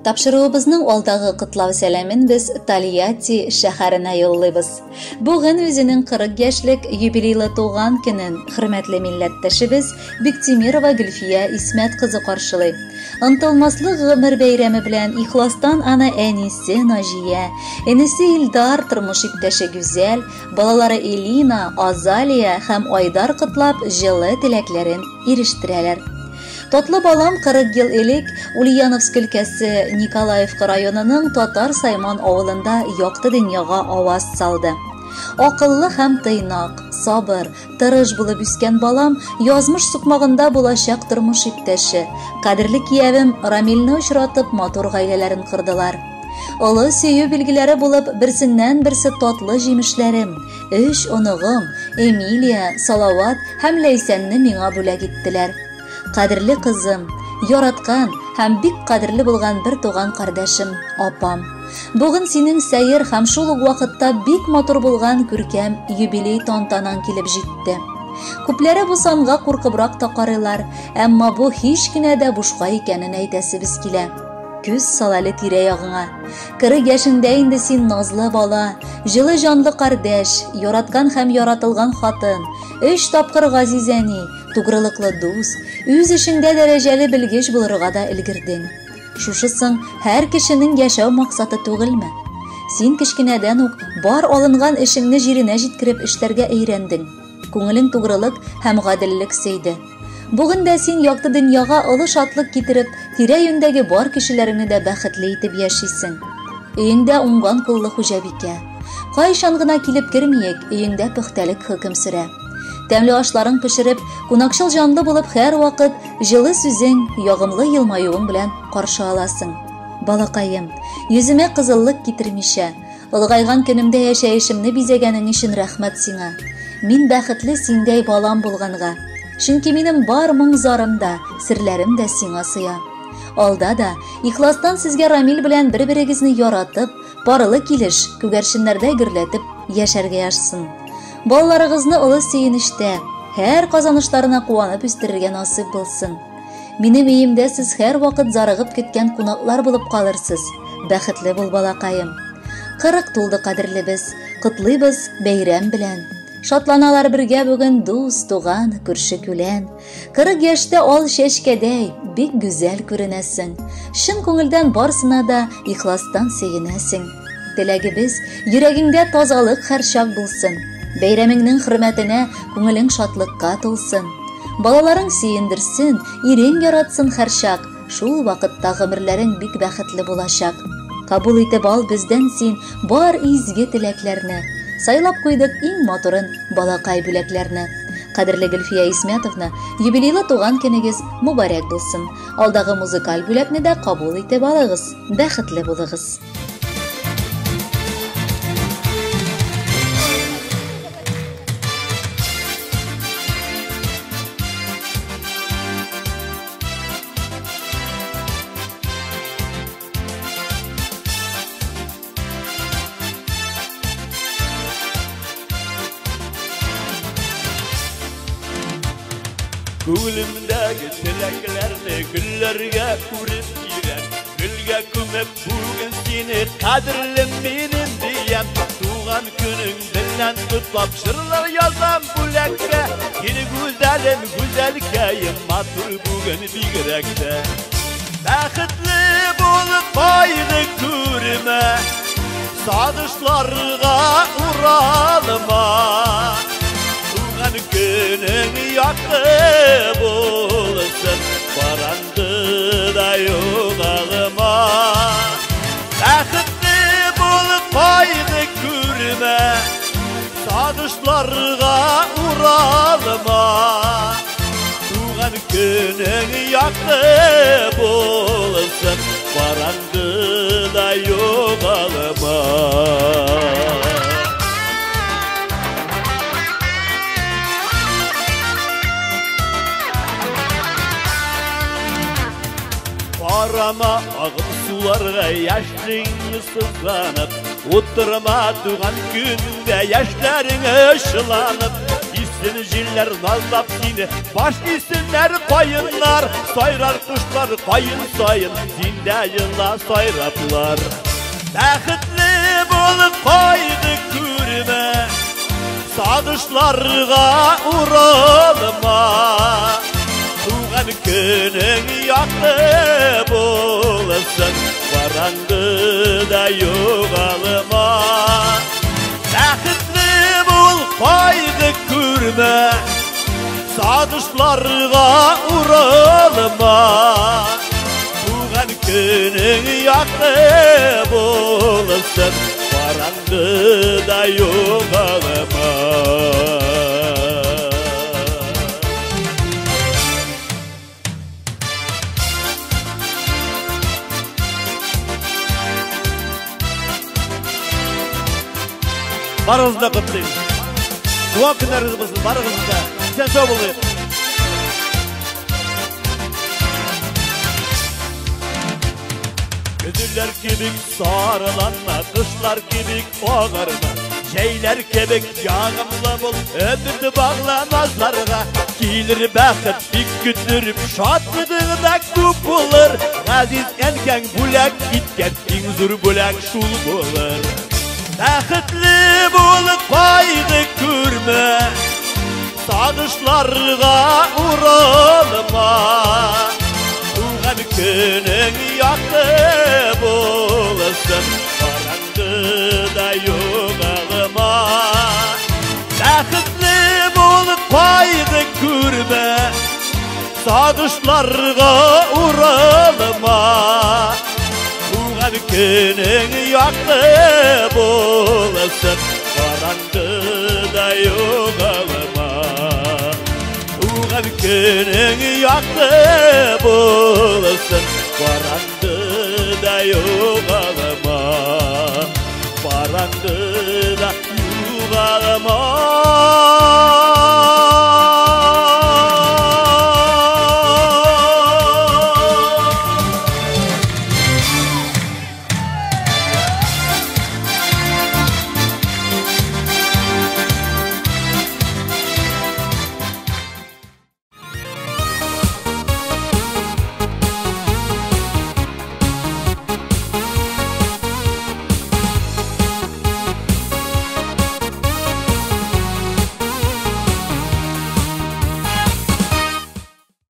Тапшыруыбызның алдагы котлау сәламен без Тольятти шәһәренә юллыйбыз. Бүген үзенең 40 яшьлек юбилейлы туган көнен хөрмәтле милләттәшебез Биктимирова Гөлфия Исмәт кызы каршылый. Онтылмаслык гомер бәйрәме белән ихластан аны әнисе Наҗия, энесе Илдар, тормыш иптәше Гүзәл, балалары Элина, Азалия һәм Айдар котлап җылы теләкләрен ирештерәләр. Татлы балам 40 ел элек Ульяновск өлкәсе Николаевка районының Татар Сайман авылында якты дөньяга аваз салды. Акыллы һәм тыйнак, сабыр, тырыш булып үскән балам язмыш сукмагында булачак тормыш иптәше, кадерле киявем Рамилне очратып матур гаиләләрен кордылар. Олы сөю билгеләре булып берсеннән-берсе татлы җимешләрем, өч оныгым, Эмилия, Салават һәм Ләйсәнне миңа бүләк иттеләр. Кадерле кызым, яраткан һәм бик кадерле булган бер туган кардәшем, апам. Бүген синең сәер һәм шул ук вакытта бик матур булган күркәм юбилей тантанаң килеп җитте. Күпләре бу санга куркыбрак та карыйлар, әмма бу һич кенә дә бушка икәнен әйтәсебез килә. Күз сал әле тирә-ягыңа. 40 яшеңдә инде син назлы бала, җылы җанлы кардәш, яраткан һәм яратылган хатын, өч тапкыр газиз әни, тугрылыклы дус, үз эшеңдә дәрәҗәле белгеч булырга да өлгердең. Шушысың һәр кешенең яшәү максаты түгелме? Син кечкенәдән үк бар алынган эшеңне җиренә җиткереп эшләргә өйрәндең. Күңелең тугрылык һәм гаделлек сөйде. Бүген дә син якты дөньяга олы шатлык китереп, тирә-юньдәге бар кешеләреңне дә бәхетле итеп яшисең. Өеңдә уңган куллы хуҗабикә. Кайчан гына килеп кермиек, өеңдә пөхтәлек хөкем сөрә. Тәмле ашларың пешереп, кунакчыл җанлы булып һәрвакыт җылы сүзең, ягымлы елмаюың белән каршы аласың. Балакаем, йөземә кызыллык китермичә, олыгайган көнемдә яшәешемне бизәгәнең өчен рәхмәт сиңа. Мин бәхетле синдәй балам булганга. Чөнки минем бар моң-зарым да, серләрем дә сиңа сыя. Алда да, ихластан сезгә Рамил белән бер-берегезне яратып, парлы килеш, күгәрченнәрдә гөрләтеп яшәргә язсын. Балаларыгызны олы сөенечтә, һәр казанышларына куанып үстерергә насыйп булсын. Минем өемдә сез һәрвакыт зарыгып көткән кунаклар булып калырсыз. Бәхетле бул, балакаем. 40 тулды кадерлебез, котлыйбыз бәйрәм белән. Шатланалар бергә бүген дус, туган, күрше күлән. 40 яшьтә ал чәчкәдәй, бик гүзәл күренәсең. Чын күңелдән барсына да ихластан сөенәсең. Теләгебез, йөрәгеңдә тазалык һәрчак булсын. Бәйрәмеңнең хөрмәтенә күңелең шатлыкка тулсын. Балаларың сөендерсен, ирең яратсын һәрчак. Шул вакытта гомерләрең бик бәхетле булачак. Кабул итеп ал бездән син бар изге теләкләрне. Сайлап куйдык иң матурын балакай бүләкләрне. Кадерле Гөлфия Исмәтовна, юбилейлы туган көнегез мубарәк булсын. Алдагы музыкаль бүләкне дә кабул итеп алыгыз. Бәхетле булыгыз. Күңелемдәге теләкләрне гөлләргә үреп бирәм. Гөлгә күмеп бүген сине кадерлем минем диям. Туган көнең белән котлап җырлар язам бүләккә. Сине гүзәлем, гүзәлкәем, матур бүген бигрәк тә. Бәхетле булып кайгы күрмә, сагышларга уралма. Туган көнең якты булсын, караңгыда югалма. Бәхетле булып кайгы күрмә, сагышларга уралма. Туган көнең якты булсын, караңгыда югалма. Карама агым суларга яшьлегеңне сызганып, утырма туган көнеңдә яшьләрең ышыланып, Сөйсен җилләр назлап сине, баш исеннәр каеннар, сайрар кошлар каен саен, син дә җырла сайраплар. Бәхетле булып кайгы күрмә, сагышларга уралма. Туган көнең якты булсын, караңгыда югалма. Бәхетле бул, кайгы күрмә, сагышларга уралма. Туган көнең якты булсын, караңгыда югалма. Барыгызны да котлыйм. Туган көннәрегез булсын, барыгызны да. Исән сау булыйк. Көзләр кебек сарыланма, кышлар кебек агарма, җәйләр кебек ягымлы бул, өмет багла назларга. Килер бәхет бик көттереп, шатлыгың да күп булыр. Газиз әнкәң бүләк иткән иң зур бүләк шул булыр. Бәхетле булып кайгы күрмә, сагышларга уралма. Туган көнең якты булсын, караңгыда югалма. Бәхетле булып кайгы күрмә, сагышларга уралма. Туган көнең якты булсын, караңгыда югалма. Туган көнең якты булсын, караңгыда